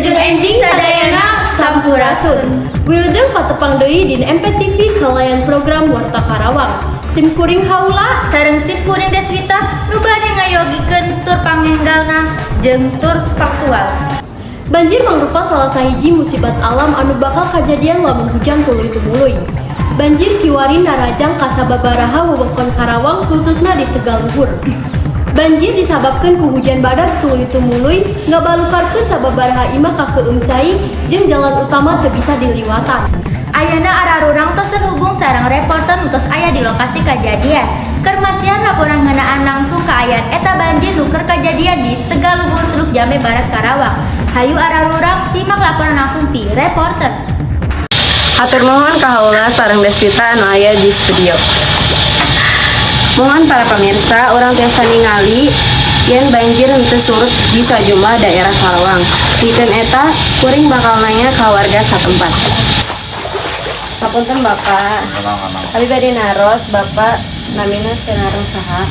Wilujeng enjing sadayana, sampurasun. Wilujeng patepang deui di MPTV kalayan program Warta Karawang. Sim kuring Haula. Sareng sim kuring Deswita nu bade ngayogikeun tur pangenggalna jeung tur faktual. Banjir mangrupa salah sahiji musibat alam anu bakal kajadian lamun hujan tuluy tumuluy. Banjir kiwari narajang ka sababaraha wewengkon Karawang, khususna di Tegaluhur. Banjir disababkeun ku hujan badag tuluy tumuluy ngabalukarkeun sababaraha imah kakeueum cai jeung jalan utama teu bisa diliwatan. Ayeuna ararurang tos terhubung sareng reporter nu tos aya di lokasi kajadian. Keur masihan laporan ngeunaan langsung kaayaan eta banjir nu keur kajadian di Tegaluhur, Teluk Jambe Barat, Karawang. Hayu ararurang simak laporan langsung ti reporter. Hatur nuhun ka Haula sareng Deswita anu aya di studio. Mohon para pemirsa, urang tiasa ningali yen banjir henteu surut di sajumlah daerah Karawang. Pikeun eta, kuring bakal nanya ka warga satempat. Hapunten, Bapak. Ngomong-ngomong. Abi bade naros, Bapak namina sareng saha?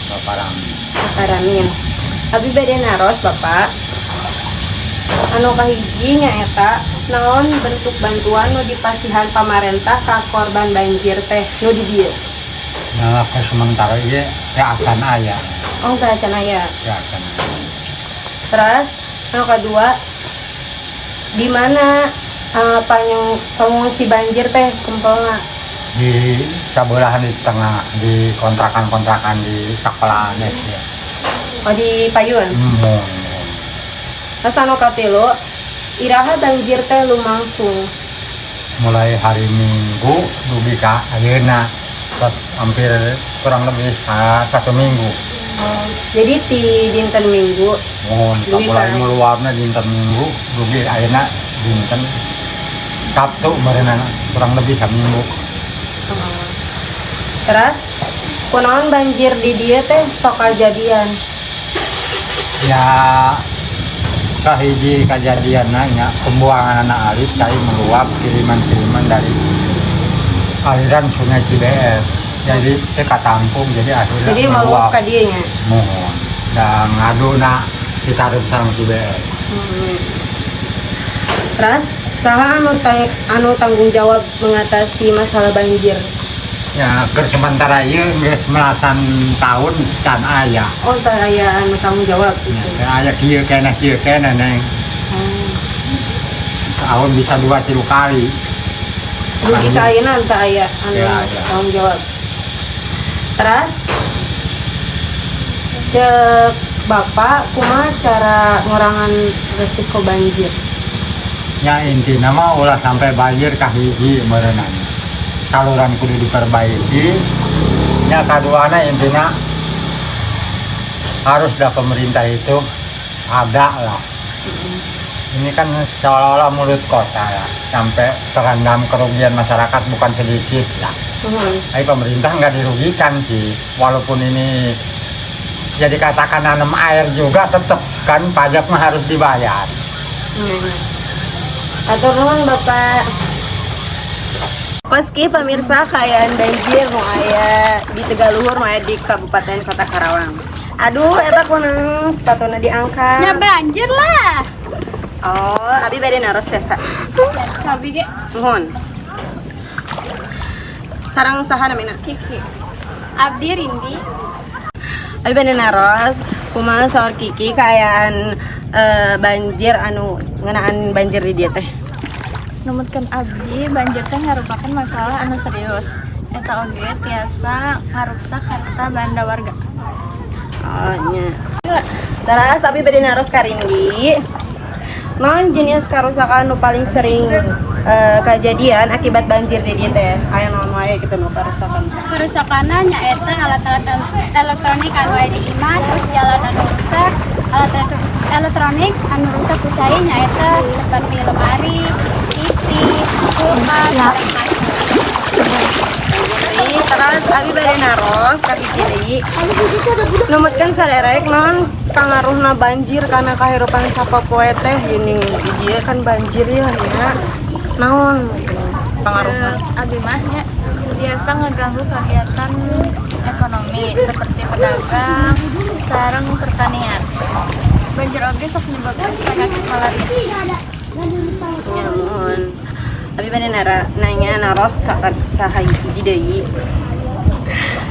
Bapak Rami. Bapak Ramin. Abi bade naros, Bapak. Anu kahiji nyaeta naon bentuk bantuan nu dipasihan pamarentah ka korban banjir teh nu di dieu? Nah, ke sementara ini ya acan aya. Oh, teu acan aya. Ya acan aya. Terus anu kedua, di mana pengungsi banjir teh kumpulna? Di sebelahan di tengah, di kontrakan-kontrakan di sekolahan SD. Oh, di payun. Terus anu katilu, iraha banjir teh lumangsung? Mulai hari Minggu dugi ka ayeuna, terus hampir kurang lebih satu minggu. Oh, jadi di dinten Minggu? Mohon. Dugi mulai meluapnya dinten Minggu dugi ayeuna dinten Sabtu meureunan kurang lebih seminggu. Oh. Terus kunaon banjir di dieu teh sok kajadian? Ya, kahiji kejadian nya pembuangan anak alit, cai meluap, kiriman-kiriman dari aliran Sungai Cibeet, jadi teh katampung, jadi akhirnya Jadi meluap ka dieu nya. Mohon, dan ngaduna Citarum sareng Cibeet. Terus saha anu tanggung jawab mengatasi masalah banjir? Ya, keur sementara ieu geus melasan tahun can aya. Oh, teu aya anu tanggung jawab Ya, gitu. teu aya, kieu keneh kieu keneh, Neng. Tahun bisa dua tilu kali. Dugi ka ayeuna teu aya anu Teu aya. tanggung jawab. Terus cek Bapak, kumaha cara ngurangan resiko banjir? Ya, intinya mah ulah sampai banjir kahiji meureunan. Saluran kudu diperbaiki. Ya, kaduana intinya harus dah pemerintah itu ada lah. Ini kan seolah-olah mulut kota ya, sampai terendam, kerugian masyarakat bukan sedikit lah. Tapi pemerintah nggak dirugikan sih, walaupun ini jadi katakan nanam air juga, tetap kan pajak mah harus dibayar. Hatur nuhun, Bapak. Meski pemirsa, kaayaan banjir nu aya di Tegaluhur, nu aya di Kabupaten Kota Karawang. Aduh, eta kunaon sepatuna diangkat? Ya, banjir lah. Oh, abi bade naros tiasa? Abi ge. Nuhun. Sareng saha namina? Kiki. Abdi Rindi. Abi bade naros, kumaha saur Kiki kaayaan banjir anu ngeunaan banjir di dieu teh? Numutkeun abdi, banjir teh ngarupakeun masalah anu serius. Eta oge tiasa ngaruksak harta banda warga. Oh, nya. Terus abi bade naros ka Rindi. Naon jenis karusakan nu paling sering kejadian akibat banjir di dieu teh? Aya naon wae gitu nu karusakan? Kerusakanna nyaeta alat-alat elektronik anu aya di imah, terus jalan anu rusak, alat elektronik anu rusak ku cai nyaeta seperti lemari, TV, kulkas, sareng kasur. Nih, terus abi bade naros ka Kiki deui. Numutkeun saderek, naon pangaruhna banjir kana kahirupan sapopoe teh? Gini, di dieu kan banjir ya nya. Naon pangaruhna? Ceuk abdi mah nya biasa ngeganggu kegiatan ekonomi seperti pedagang sareng pertanian. Banjir oge sok nyebabkeun penyakit malaria. Nya, muhun. Abi bade nanya naros saha hiji deui.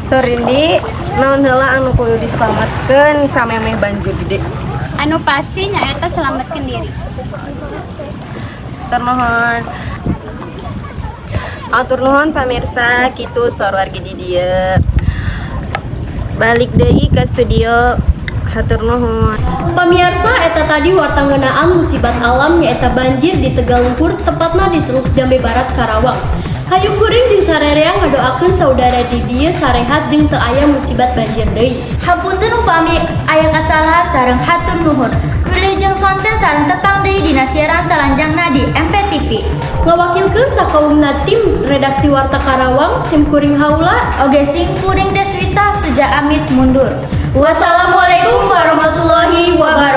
Saur Rindi, naon heula anu kudu diselametkeun samemeh banjir gede? Anu pasti nyaeta selamatkan diri. Hatur nuhun. Hatur nuhun pamirsa, kitu saur wargi di dieu. Balik deui ke studio. Hatur nuhun. Pamiarsa, eta tadi warta ngeunaan musibat alam nyaeta banjir di Tegal Luhur, tepatna di Teluk Jambe Barat, Karawang. Hayu kuring jeung sarerea ngadoakeun saudara di dieu sarehat jeung teu aya musibat banjir deui. Hapunten upami aya kasalahan sareng hatur nuhun. Wilujeng sonten sareng tepang deui dina siaran salanjangna di MPTV. Ngawakilkeun sakaumna tim redaksi Warta Karawang, sim kuring Haula. Oge sim kuring Deswita seja amit mundur. Wassalamualaikum warahmatullahi wabarakatuh.